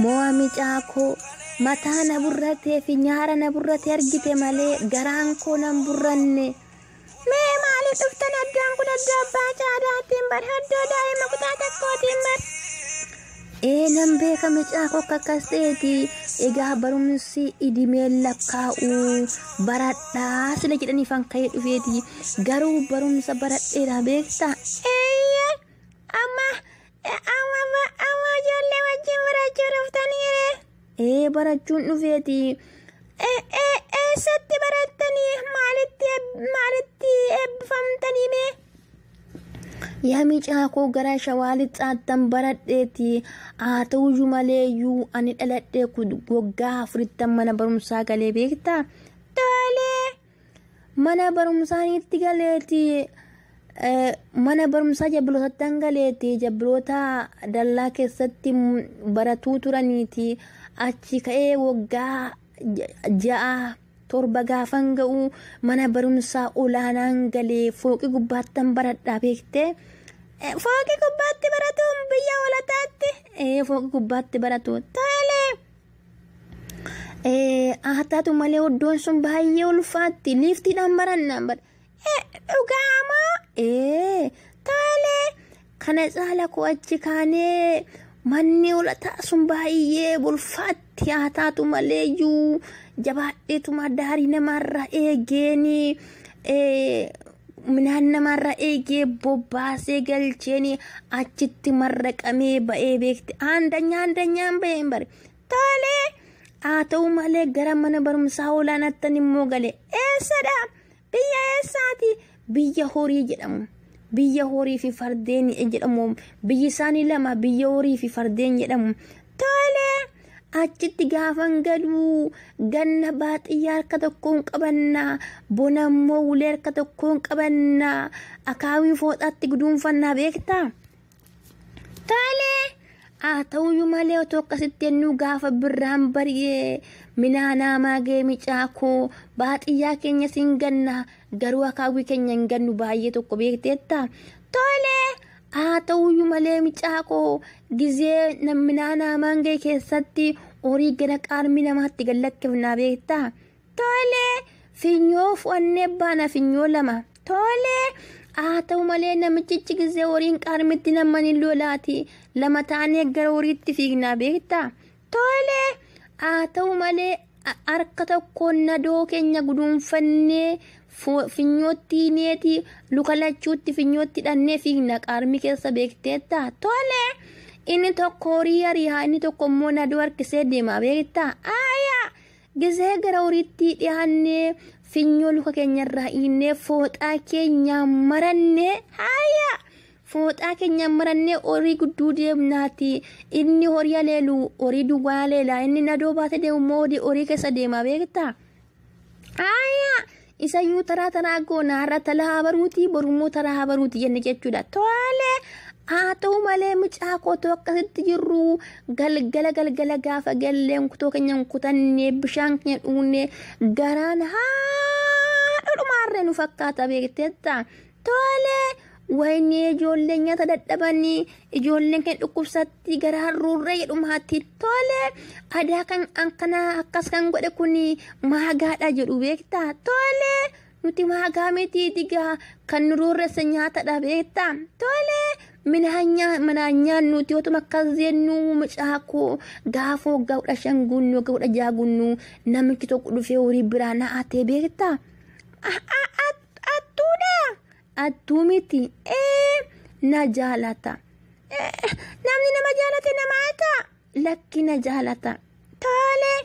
Mo'a micaa koo mataa na burratee fi nyaara na burratee argite malee garaan koo nan burranne. Mee maaliif dhuftan addaan kun addoo abbaa caalaatiin bar addoo daa'ima kutaa tokkootiin bar. Ee nan beeka micaa koo akka akkas ta'eeti. Egaa barumsi idimeen lakkaa'u baradhaa sila jedhaniif an ka'ee dhufeeti. Garuu barumsa baradheera beektaa? Eeyyee amma amma amma ijoollee wajjin barachuu dhuftaniire. Ee barachuun dhufeeti. Eessatti barattanii maalitti maalitti eebbifamtanii mee? Yaa micaa koo gara shawaa lixaattan baradheeti. Haa ta'uyyuu maleeyyuu ani dhaladhee waggaa 4 mana barumsaa galee beektaa? Tolee. Mana barumsaanitti galeeti. Mana barumsaa jabbilootatti galeeti. Jabbiloota dallaa keessatti baratuu turaniiti. Achi ka'ee waggaa 6 7 gaafan ga'u mana barumsaa olaanaan galee fooqii gubbaattan baradhaa beektee. Fooqii gubbaatti baratuun biyya walataatti. Ee fooqii gubbaatti baratu. Tolee. Haa taatu malee iddoon sun baay'ee ulfaatti liiftiidhaan barannaan bara. Dhugaamoo? Ee. Tolee. Kana caala koo achi kaanee manni olataa sun baay'ee ulfaatti haa taatu maleeyyuu jabaadheetuma daarii namaarraa eegeeni midhaan namaarraa eegee bobbaasee galcheeni achitti marraqamee ba'ee beekte aandanyaa aandanyaan ba'een bare. Tolee. Haa ta'u malee gara mana barumsaa olaanaattan immoo gale. Eessadha? Biyya eessaati? Biyya horii jedhamu. Biyya horii fi fardeen jedhamu. Biyyi isaanii lama biyya horii fi fardeen jedhamu. Tolee. Achitti gaafan galuu ganna baaxiyyaa harka tokkoon qabannaa bona immoo ulee harka tokkoon qabannaa akaawii fooxaatti guduunfannaa beektaa? Tolee. Haa ta'uyyuu malee otoo akkasitti ennuu gaafa birraan bari'ee minaanaamaa ga'ee micaa koo baaxiyyaa keenya siin ganna garuu akaawii keenya hin gannu baay'ee tokko beekteetta. Tolee. Haa ta'uyyuu malee micaa koo gizee minaanaamaan ga'e keessatti horii gara qaarmii namaatti gallakkifnaa beektaa? Tolee. Finyoo fu'annee baana finyoo 2. Tolee. Haa ta'u malee namichichi gizee horiin qaarmitti namani lolaati. 2 taanee gara horiitti fiignaa beektaa? Tolee. Haa ta'u malee harka tokkoon nadoo keenya guduunfannee finyootti neeti luka lachuutti finyootti hidhannee fiigna qaarmii keessa beekteetta. Tolee. Inni tokko horii ari'aa inni tokko immoo nadoo harkisee deema beektaa? Aayaa. Gizee gara horiitti dhiyaannee finyoo luka keenyarraa hinnee fooxaa keenya marannee Aayaa. Fooxaa keenya marannee horii gudduu deemnaati. Inni horii aleelu horii duwwaa aleela. Inni nadoo baatee deemu immoo horii keessa deema beektaa? Aayaa. Isayyuu taraa taraa goona har'a talaa baruuti borummoo taraa baruuti jenne jechuudha. Tolee. Haa ta'u malee micaa koo akkasitti jirru galgala galgala gaafa galleen kutoo keenya kutannee bishaan keenya dhugnee garaan haadha nu fakkaata beekteetta. Tolee. Wayinee ijoolleen nyaata dadhabanii ijoolleen keenya dhukkubsatti garaan ruurree jedhumaatti. Tolee. Adaa kan akkanaa akkas kan godhe kun maagaadha jedhu beektaa? Tolee. Nuti maagaa miti digaa kan nu roorresse nyaatadha beektaa? Tolee. Minaan nyaannuti otuma akkas jennu mucaa koo gaafa waggaa 15 guunnu waggaa 16 guunnu namichi tokko dhufee horii biraa na'atee beektaa? Attuudha. Attuu miti. Ee na jaalata. Namni nama jaalate nama haata. Lakki na jaalata. Tolee.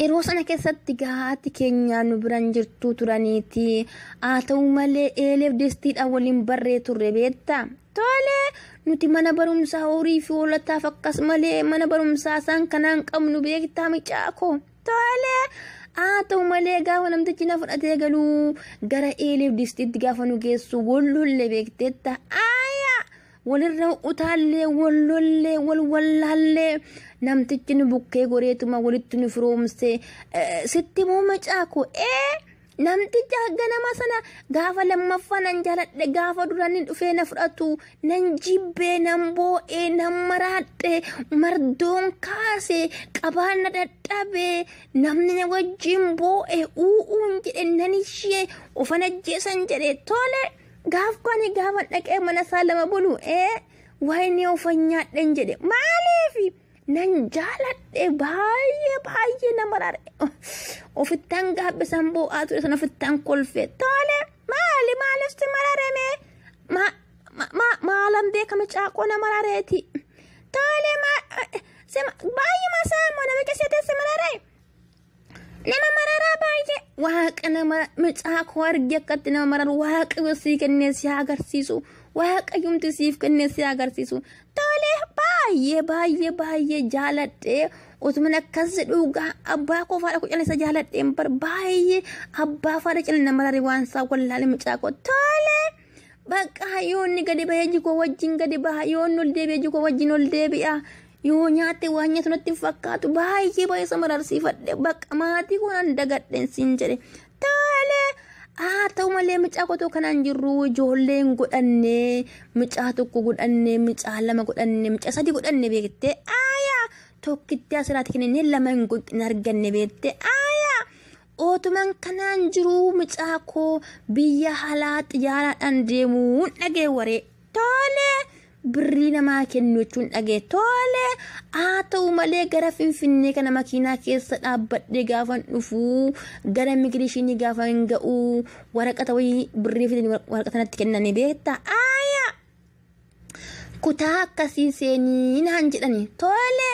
Yeroo sana keessatti gahaati keenya nu biraan jirtu turaniiti. Haa ta'u malee eeleef distiidhaan waliin barree turre beektaa? Tolee. Nuti mana barumsaa horii fi hoolataaf akkas malee mana barumsaa isaan kanaan qabnu beektaa micaa koo? Tolee. Haa ta'u malee gaafa namtichi na fudhatee galuu gara eeleef distiitti gaafa nu geessu wallollee beekteetta. Aayaa. Walirra utaallee wallollee walwallaallee namtichi nu bukkee goreetuma walitti nu firoomse sitti moo macaa koo? Ee. Namticha ganama sana gaafa lammaffaa nan jaaladhe, gaafa duraan inni dhufee na fudhatu nan jibbee, nan boo'ee, nan maraadhe, mardoon kaase, qabaan na dadhabee, namni na wajjin boo'e u'uun jedhe, nan ishee ofan ajjeesan jedhe. Tole, gaaf kani gaafa dhaqee mana isaa 2 bulu wayinii ofan nyaadhen jedhe. Maaliif nan jaaladhe? Baay'ee baay'ee na marare. Ofittaan gaabbisan boo'aa ture sana ofittaan kolfe. Tole, maali, maaliif si marareme? Maalan beekame, caaqoo na marareeti. Tole, baay'ee masaamoo namicha seetee si marare? Nama mararaa baay'ee. Waaqa nama mucaa koo arge akkatti nama mararu Waaqayyo sii kennee si agarsiisu. Waaqayyumti siif kennee si agarsiisu. Tole, baay'ee baay'ee baay'ee jaaladhee utuma akkas dhugaa abbaa koo faadha koo isa jaaladheen bar, baay'ee abbaa faadha cala nama marare waan isaa wallaale mucaa koo. Tole, bakka yoo inni gadi bahee jikoo wajjin gadi baha, yoo inni ol deebi'ee jikoo wajjin ol deebi'a. Yoo nyaatte waan nyaatu natti hin fakkaatu, baay'ee baay'ee isa mararsiifadhe, bakka maatii koo nan dagadheen siin jedhe. Tole, haa ta'u malee mucaa kotoo kanaan jirru ijoolleen godhannee, mucaa 1 godhannee, mucaa 2 godhannee, mucaa 3 godhanne beektee. Aayaa, tokkitti asirraatti kennee 2 hin arganne beektee. Aayaa, otuman kanaan jiru mucaa koo biyya alaa xiyyaaraadhaan deemuun dhagee waree. Tole, birrii namaa kennu jechuun dhagee. Tole, haa ta'u malee gara Finfinnee kana makiinaa keessa dhaabbadhee gaafan dhufuu gara immigireeshinii gaafa hin ga'u waraqata wayii birrii fidanii waraqata natti kennanii beektaa. Aayaa, kutaa akkasii seenii naan jedhani. Tole,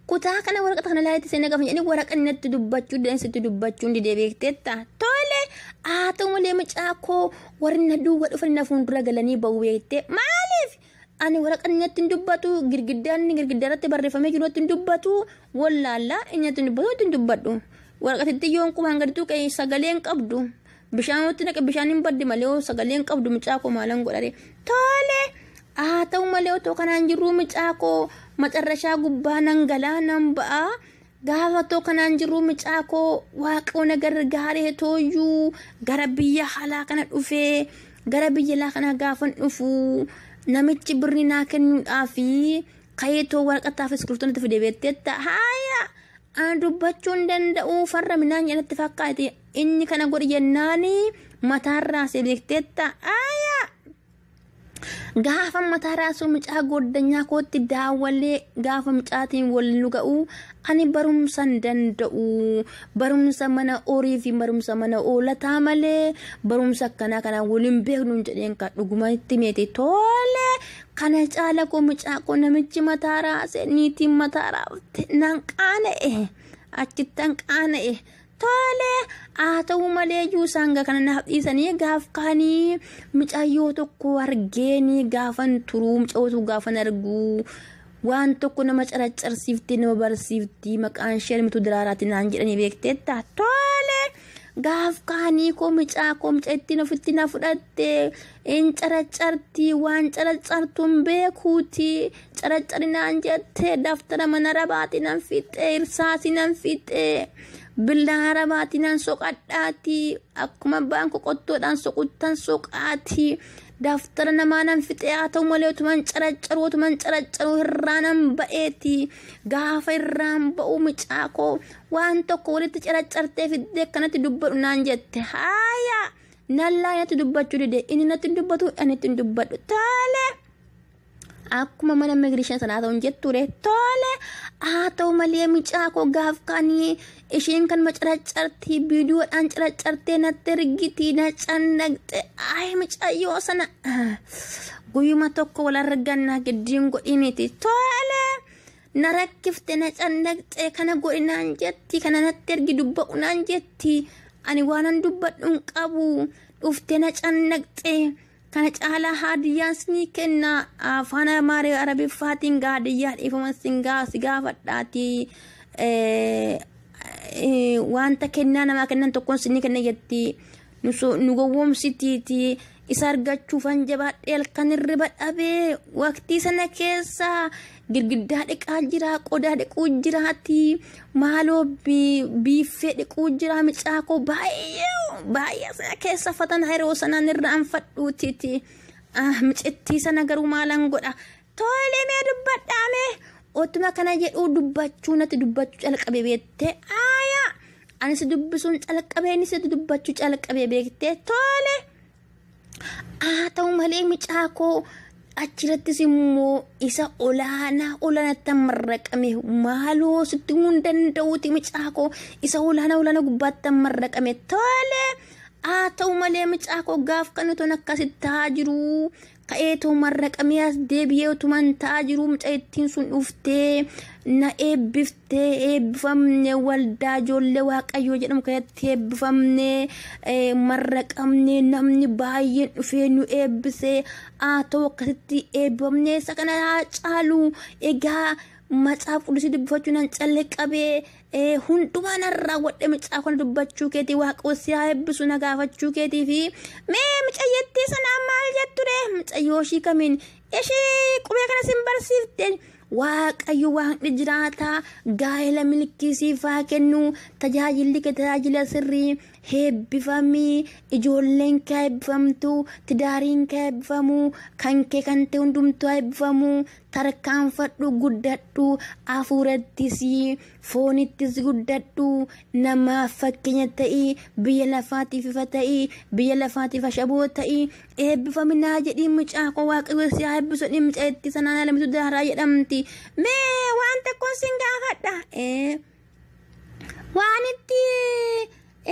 kutaa kana waraqata kana laaletti seenee gaafa jedhanii waraqaan natti dubbachuu dandeessitti dubbachuu didee beekteetta. Tole, haa ta'u malee mucaa koo warri na duwwa dhufan na fuuldura galanii bahu beektee. Maaliif? Ani waraqaan natti hin dubbatu, girgiddaan girgiddaa irratti barreeffamee jiru natti hin dubbatu, wallaallaa inni natti hin dubbatu, natti hin dubbadhu. Waraqatitti yoon qubaan gadi tuqe sagalee hin qabdu. Bishaan watti naqe bishaan hin baddi malee sagalee hin qabdu mucaa koo, maalan godhare. Tole, haa ta'u malee otoo kanaan jirru mucaa koo macarrashaa gubbaa nan galaa nan ba'a. Gaafa otoo kanaan jirru mucaa koo Waaqoo na gargaaree tooyyuu gara biyya alaa kana dhufee, gara biyya alaa kana gaafan dhufu namichi birri naa kennuudhaafi kayeetoo waraqataa fi iskiriptoo natti fide beekteetta. Haaya, ani dubbachuu hin danda'u, farra minaan jedhatti fakkaate, inni kana godhi jennaani mataarraa si beekteetta. Haaya, gaafa mataa raasuu mucaa goddanyaa kootti daawwalee gaafa mucaatiin wal nu ga'u, ani barumsa hin danda'u, barumsa mana horii fi barumsa mana oolataa malee barumsa akkanaa kanaan waliin beeknu hin jedheen kan dhugumatti meete. Tole, kana caala koo mucaa koo namichi mataa raase, niitiin mataa raafte, nan qaana'e, achittan qaana'e. Tole, haa ta'u malee iyyuu isaan kana naaf dhiisanii gaaf kaanii mucayyoo tokko argeenii gaafan turuu mucayyoo gaafan arguu waan tokko nama caraccarsiifti, nama barsiifti, maqaan ishee Elmituu Diraaraati naan jedhanii beekteetta. Tole, gaaf kaanii koo mucaa koo mucaa ittiin ofitti na fudhatte in caraccarti, waan caraccartuun beekuuti caraccari naan jette, daftara mana rabaati nan fixee, irsaasi nan fixee, billaa arabaati nan soqadhaati, akkuma abbaan qoqottoodhaan soquttan soqaati, daftara namaa nan fixee. Haa ta'u malee otuman caraccaruu otuman caraccaruu irraa nan ba'eeti. Gaafa irraan ba'u mucaa koo waan tokko walitti caraccartee fiddee akkanatti dubbadhu naan jette. Haaya, nallaa natti dubbachuu dide, inni natti hin dubbatu, ani itti hin dubbadhu. Tole, akkuma mana immigireeshinii sanaa ta'uun jetture. Tole, haa ta'u malee mucaa koo gaaf kaanii isheen kan macaracartii viidiyoodhaan caraccartee natti ergiti, na cannaqxe. Ay, mucayyoo sana guyyuma tokko wal arganna giddiin godhiniti. Tole, na rakkifte, na cannaqxe, kana godhinaan jetti, kana natti ergi dubba'u naan jetti, ani waanan dubbadhu hin qabu, dhufte na cannaqxe. Kana caalaa haadiyyaan sinii kenna, afaan Amaaraa Arabiffaatiin haadiyyaa dhiifama si gaafadhaati, wanta kennaa namaa kennan tokkoon sinii kenna jetti, nu gowwoomsitiiti. Isa argachuufan jabaadhee halkan hirriba dhabee waqtii sana keessa girgiddaa dhiqaa jira, qodaa dhiquu jiraati, maaloo biiffee dhiquu jira. Mucaa koo baay'ee baay'ee sana keessa fatana yeroo sanaan irraanfadhuutiiti. Micittii sana garuu maalan godha? Tole, mee dubbadhaame. Otuma kana jedhuu dubbachuu natti dubbachuu calqabe beektee, aayaa anis dubbisuun calqabee, innis dubbachuu calqabe beektee. Tole, haa ta'u malee mucaa koo achirrattis immoo isa olaanaa olaanaatti marraqame. Maaloo sitti himuu hin danda'uuti, mucaa koo, isa olaanaa olaanaa gubbaatti marraqame. Tole, haa ta'u malee mucaa koo, gaaf kan utuun akkasitti ta'aa jiru, ka'eetoo marraqamee as deebi'ee utuman ta'aa jiru, mucayittiin sun dhuftee na eebbiftee. Eebbifamne, waldaa ijoollee Waaqayyoo jedhamu keessatti eebbifamne, marraqamne, namni baay'een dhufee nu eebbisee. Haa ta'u, akkasitti eebbifamne. Isa kana haa caalu egaa Macaafa Qudusii dubbifachuu nan calqabee, hundumaa nan raawwadhe. Mucaa kana dubbachuu keetii Waaqayyo si haa eebbisu, na gaafachuu keetii fi mee mucayyattii sanaan maal jetture? Mucayyoo ishii kamiin? Ishii qubee kana sin barsiifte. Waaqayyo Waaqni jiraataa gaa'ela milkii siif haa kennu. Tajaajilli kee tajaajila sirrii, eebbifamii, ijoolleen kee eebbifamtu, tidaariin kee eebbifamu, kan kee kan ta'e hundumtuu eebbifamu. Tarkaanfadhu, guddadhu, hafuurattis foonittis guddadhu, namaaf fakkeenya ta'ii, biyya lafaatiif ifa ta'ii, biyya lafaatiif ashaboo ta'ii, eebbifaminaa jedhii. Mucaa koo, Waaqayyo si haa eebbisu. Mucaa itti sanaan Alamitu Daaraa jedhamti. Mee waan tokkoon sin gaafadha. Waan itti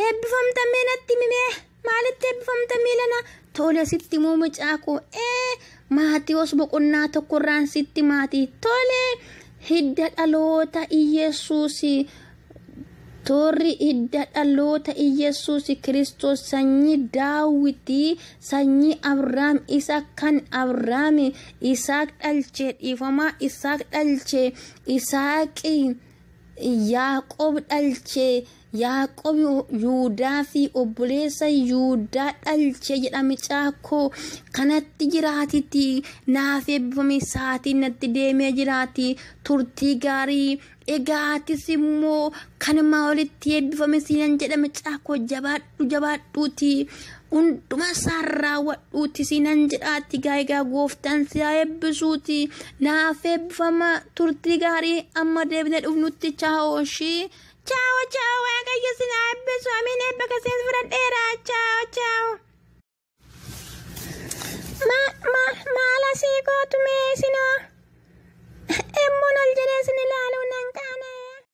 eebbifamtamee natti mimee, maalitti eebbifamtamee lana? Tole, sitti immoo mucaa koo, Maatiyoos boqonnaa 1rraan sitti maatii. Tole, hidda dhaloota Iyesuus, toorri hidda dhaloota Iyesuus Kiristoos, sanyii Daawwitii, sanyii Abrahaam, isa kan Abrahaam Isaaq dhalche, dhiifamaa, Isaaq dhalche, Isaaqi Yaaqoob dhalche, Yaaqoob Yuudaa fi obboleessa Yuudaa dhalche jedha. Mucaa koo, kanatti jiraatiti naaf eebbifame. Sa'aatiin natti deemee jiraati. Turtii gaarii. Egaa atis immoo kanumaa olitti eebbifame siinan jedha. Mucaa koo, jabaadhu, jabaadhuuti hunduma isaan raawwadhuuti siinan jedhaati. Egaa Gooftaan si haa eebbisuuti. Naaf eebbifama, turtii gaarii, amma deebinee dhufnutti. Chaawoo ishii, chaawo chaawo, Waaqayyo si haa eebbisu. Amiin, eebba kaseen fudhadheera. Chaawo chaawo. Maal asii gootu mee isinoo? Immoo